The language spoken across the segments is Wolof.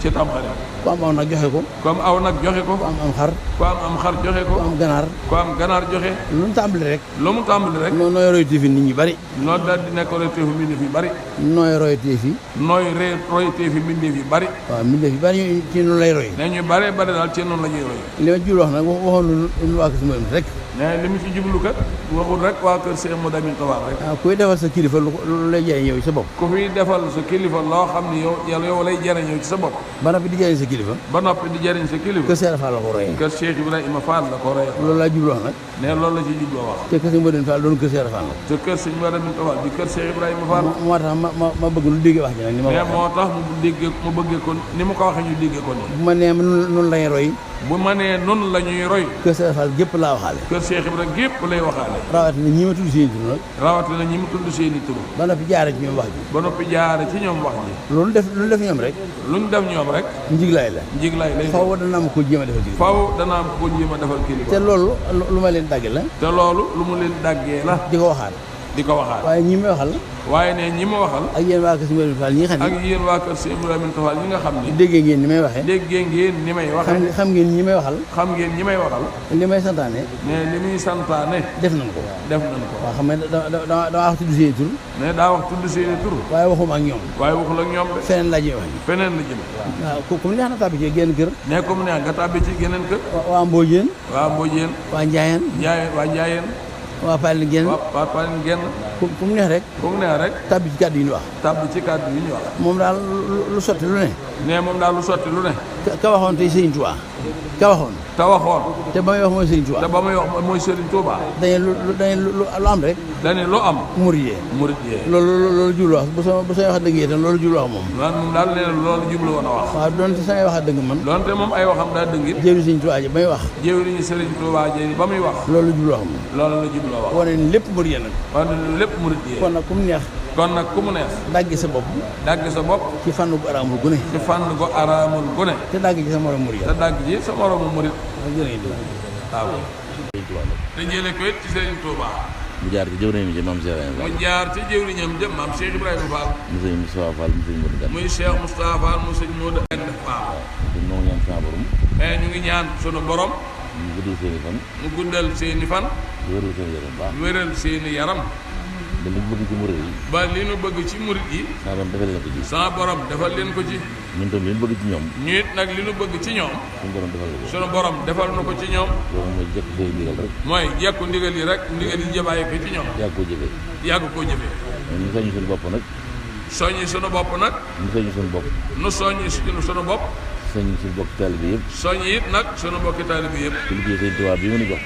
ci tamxarit. ku am aw nag joxe ko. ku am aw nag joxe ko. ku am xar. ku am xar joxe ko. ku am ganaar. ku am ganaar joxe. lu mu tàmbali rek. lu mu tàmbali rek. nooy royteef yi nit ñi bari. noo daal di nekk royteef yi mbindeef yi bari. nooy royteef yi. nooy royteef yi mbindeef yi bari. waaw mbindeef yi bari ñu ci noonu lay roy. ne ñu bare bare daal ci noonu la ñuy roy. li ma jublu wax nag waxoon lu waa Kër Sëñ rek. ne li mu ci jublu kat waxul rek waa kër Cheikh Modou Aminta Fall rek. waaw kuy defal sa kilifa lu lay jëriñ yow ci sa bopp. ku fiy defal sa kilifa loo xam ni yow lay jëriñoo ci sa bopp. ba noppi di jëriñ sa kilifa. ba noppi di jëriñ sa kilifa. Kër Cheikh Fall la ko royee. kër Cheikh Ibrahima Fall la ko royee. loolu laa jublu wax nag. ne loolu la ci jublu wax. te Kër Sëñ Modou Fall doon Kër Cheikh Fall la. te kër Sëñ Modou Aminta Fall di kër Cheikh Ibrahima Fall. moo tax ma bëgg lu déggee wax ji nag ni ma. moo tax mu bëggee ko ni mu ko waxee ñu déggee ko nii. bu ma nee noonu lay roy. bu ma nee noonu la ñuy roy. Kër Cheikh Fall gépp laa waxaale. kër Cheikh Ibrahima gépp lay waxaale. rawatina ñi ma tudd seen tur nag. rawatina ñi ma tudd seen i tur. ba noppi jaare ci ñoom wax ji. ba noppi jaare ci ñoom wax ji. loolu def ñoom rek. luñ def ñoom rek. njiglaay la. njiglaay lay. faw dana am ko jéem a defal kilifa. faw dana am ko jéem a defal kilifa. te loolu lu ma leen dagge la. te loolu lu mu leen daggee la. di ko waxaat. di ko waxaat. waaye ñi may waxal. waaye ne ñi ma waxal. ak yéen waa Kër Sëñ Modou Fall ñi nga xam ne. ak yéen waa Kër Sëñ Modou Aminta Fall ñi nga xam ne. déggee ngeen ni may waxee. déggee ngeen ni may waxee. xam ngeen ñi may waxal. xam ngeen ñi may waxal. li may santaane. ne li muy santaane. def nañ ko. def nañ ko. waaw xam nga daa wax tudd seen tur. ne daa wax tudd seen tur. waaye waxuma ak ñoom. waaye waxul ak ñoom de. feneen laa jëm wax ji. feneen la jëm. waaw comme neex na tàbbi ci genn kër. ne comme neex nga tàbbi ci geneen kër. waa Mbodiène. waa Mbodiène. waa Ndiayène. waa Ndiayène. waa Palin Genn. waa Palin Genn. ku mu neex rek. ku mu neex rek. tàbbi ci kàddu yi ñu wax. tàbbi ci kàddu yi ñu wax. moom daal lu sotti lu ne. ne moom daal lu sotti lu ne. ka waxoon tey Serigne Touba. ka waxoon. te waxoon. te ba muy wax mooy Serigne Touba. te ba muy wax mooy Serigne Touba. dañu lu am rek. dañu lu am. murid yee. murid yee. loolu jublu wax bu sama wax dëgg yi itam loolu jublu wax moom. moom daal nee na loolu jublu woon a wax. waaw doonte samay wax dëgg man. doonte moom ay waxam daa dëgg it. jëwri Serigne Touba ji ba muy wax. jëwriñu Serigne Touba ji ba muy wax. loolu jublu wax moom. loolu la jublu wax. wane ni lépp murid yee nag. wane ni lépp murid yee. kon nag ku mu neex. kon nag ku mu neex. dagg sa bopp. dagg sa bopp. ci fànn gu araamul gu ne. ci fànn gu araamul gu ne. te dagg ci sa morom murid. te dagg ji sa moromu murid. waaw. te jëlee ko it ci Serigne Touba. mu jaar ci jëwriñam ji maam Cheikh Ibrahima Fall. mu jaar ci jëwriñam jëm maam Cheikh Ibrahima Fall. mu sëñ Moustapha Fall mu sëñ Modou Gane. muy Cheikh Moustapha Fall mu sëñ Modou Gane Fall. te ñoo ngi ñaan sama borom. mais ñu ngi ñaan sunu borom. mu guddal seen i fan. mu guddal seeni fan. wéral seen yaram baax. wéral seeni yaram. ba li mu bëgg ci murid yi. ba li nu bëgg ci murid yi. sama borom defal leen ko ci. sama borom defal leen ko ci. ñun tam li mu bëgg ci ñoom. ñu it nag li nu bëgg ci ñoom. suñu borom defal ko. sunu borom defal na ko ci ñoom. loolu mooy jekk seen ndigal rek. mooy jekku ndigal yi rek ndigal yi jëbaaye ko ci ñoom. yàgg koo jëfee. yàgg koo jëfee. ñu soññi suñu bopp nag. soññi sunu bopp nag. ñu soññi suñu bopp. nu soññi sunu bopp. soññi suñu bokk taalibe yëpp. soññi it nag sunu bokki taalibe yëpp. ci liggéey Sëriñ Tuubaa bii mu nu jox.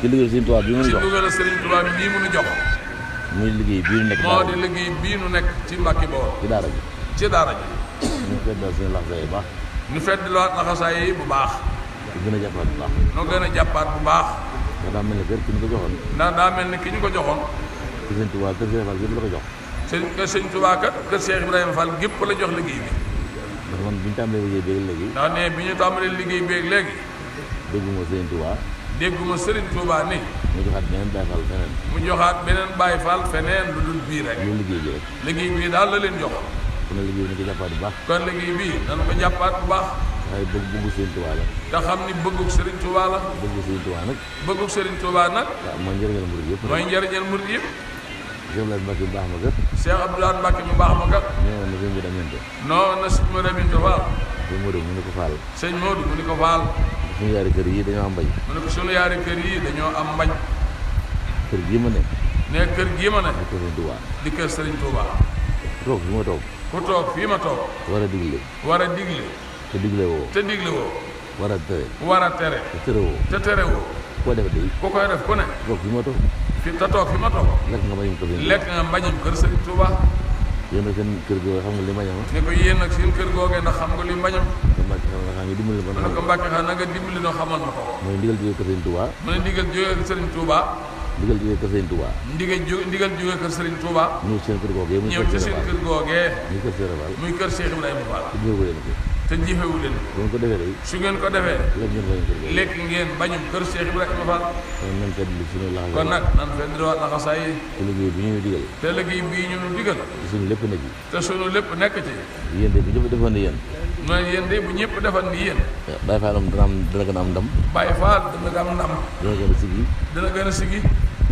ci liggéey Sëriñ Tuubaa bii mu nu ci jox. dugal Serigne Touba bii mu nu jox. muy liggéey bii nu nekk. moo di liggéey bii nu nekk ci Mbàkke Bawol. ci daara ji. ci daara ji. ñu feddal seen laxasaay bu baax. ñu feddliwaat laxasaay yi bu baax. te gën a jàppaat bu baax. noo gën a jàppaat bu baax. ndax daa mel ni kër ki ñu ko joxoon. ndax daa mel ni ki ñu ko joxoon. ci Sëriñ Tuubaa kër Cheikh Fall gépp la ko jox. sëñ Touba kat kër Cheikh Ibrahima Fall gépp la jox liggéey bi. ndax man bi ñu tàmbalee liggéey bi léegi. ndax ne bi ñu tàmbalee liggéey beeg léegi. dégguma Sëriñ Tuubaa. dégguma Serigne Touba ni. mu joxaat beneen Baay Fall feneen. mu joxaat beneen Baay Fall feneen lu dul bii rek. ñu liggéey bi rek. liggéey bii daal la leen jox. kon nag liggéey bi ñu ko jàppaat bu baax. kon liggéey bii nañu ko jàppaat bu baax. waaye bëggu Sëriñ Tuubaa la. te xam ni bëggug Serigne Touba la. bëggu Sëriñ Tuubaa nag. bëggug Serigne Touba nag. waaw mooy njëriñal murid yëpp. mooy njëriñal murid yëpp. Cheikh Abdoulaye Mbacke bu baax ma kat. Cheikh Abdoulaye Mbacke mu baax ma kat. nee na sëñ bi damante. non na sëñ Modou Aminta Fall. sëñ Modou mu ne ko Fall. sëñ Modou mu ni ko Fall. suñu yaari kër yi dañoo am mbañ. mu ne ko sunu yaari kër yi dañoo am mbañ. kër gii ma ne. ne kër gii ma ne. di kër Sëriñ Tuubaa. di kër Serigne Touba. toog fi ma toog. ku toog fii ma toog. war a digle. war a digle. te digle woo. te digle woo. war a tere. war a tere. te tere woo. te tere woo. koo def day. ku koy def ku ne. toog fi ma toog. fi te toog fi ma toog. lekk nga mbañum kër yi. lekk nga mbañum kër Serigne Touba. yéen nag seen kër gi xam nga li mbañam. ne ko yéen nag seen kër googee ndax xam nga li mbañam. te Mbacke xam nga xam nga dimbali mu ne ko Mbacke xam na nga dimbali noo xamal na ko. mooy ndigal jógee kër Sëriñ Tuubaa. mu ne ndigal jógee Serigne Touba. ndigal jógee kër Sëriñ Tuubaa. ndigal jógee kër Serigne Touba. ñëw seen kër googee muy ñëw ci seen kër googee. muy kër Cheikh Fall. muy kër Cheikh Ibrahima Fall. te digal ko leen ko. te te jëfewu leen bu ngeen ko defee day su ngeen ko defee lekk ngeen bañ a kër ga. lekk ngeen bañum kër Cheikh Ibrahima Fall kon nañ fedd li suñu laxasaay kon nag nan fedd waat laxasaay yi te liggéey bi ñuy digal te liggéey bii ñu nu digal te suñu lépp na ci te sunu lépp nekk ci yéen de bu ñëpp defoon ni yéen mooy yéen de bu ñëpp defal ni yéen Baye Fall am dana gën a am ndam Baye Fall dana am ndam dana gën a sigi dana gën a sigi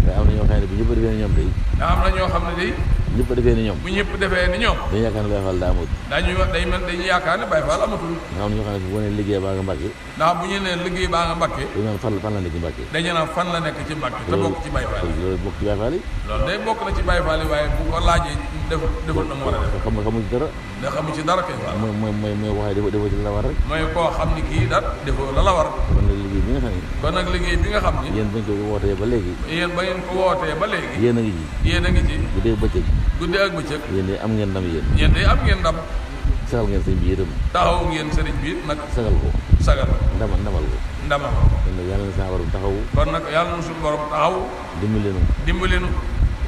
waaye am na ñoo xam ne bu ñëpp defee ni ñoom day am na ñoo xam ne day ñëpp defee ni ñoom bu ñëpp defee ni ñoom dañu yaakaar ne Baye Fall daa amut dañuy wax day mel dañuy yaakaar ne Baye Fall amatul nga am na ñoo xam ne bu ne liggéey baa nga Mbàkke ndax bu ñu nee liggéey baa nga Mbàkke dañu naan fan la nekk ci Mbàkke dañu naan fan la nekk ci Mbàkke te bokk ci Baye Fall yi loolu bokk ci Baye Fall yi loolu day bokk na ci Baye Fall yi waaye bu ko laajee deful na mu war a def xamu ci dara da xamu ci dara kay Fall mooy waxee defoo ci la war rek mooy koo xam ni kii daal defoo la la war kon nag liggéey bi nga xam ne kon nag liggéey bi nga xam ni yéen bañ ko wootee ba léegi yéen ba ngeen ko wootee ba léegi yéen a ngi ci yéen a ngi ci bu dee bëccëg guddi ak bëccëg yéen de am ngeen ndam yéen yéen day am ngeen ndam sagal ngeen sëñ bi itam taxaw ngeen sëriñ bi nag sagal ko sagal ndamal ko ndama kon nag yàlla na saa warum taxaw kon nag yàlla na suñu borom taxaw dimbali nu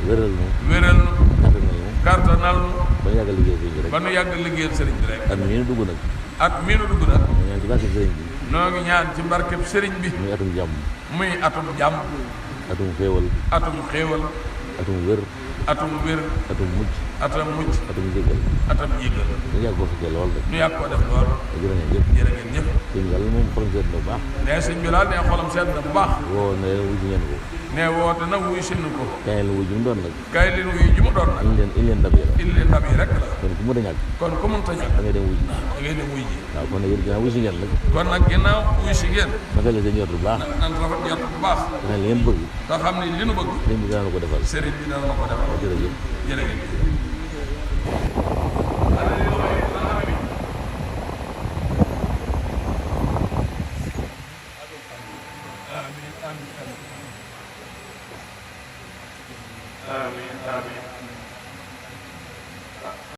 wéral nu wéral nu kattanal nu kartanal nu ba ñu yàgg a liggéey sëñ bi rek ba nu yàgg liggéeyal sëriñ bi rek at mii nu dugg nag at mii nu dugg nag ñu ñaan ci barkeb sëriñ bi noo ngi ñaan ci barkeb sëriñ bi muy atum jàmm muy atum jàmm atum xéewal atum xéewal atum wér atum wér atum mucc atum mucc atum njëggal atum jéggal ñu yàgg ko fekkee lool rek nu yàgg koo def lool jërë ngeen jëf jërë ngeen ñëpp sëñ bi daal moom xolam seet na bu baax nee sëñ bi daal nee xolam seet na bu baax woo na leen wuy si ngeen ko nee woote na wuy sinu ko kaay leen wuy ji mu doon nag kay leen wuy ji mu doon nag indi leen ndab yi la indi leen ndab yi rek la kon ku mu da ñàkk kon ku mënta ñàkk da ngay dem wuy ji da ngay dem wuy ji waaw kon nag yéen ginnaaw wuy si ngeen nag kon nag ginnaaw wuy si ngeen naka la seen yor bu baax nan rafet jot bu baax nga xam ne li ngeen bëgg nga xam ne li nu bëgg sëñ bi dana ko defal sëriñ bi dana la ko defal jërëjëf jërë ngeen آمين آمين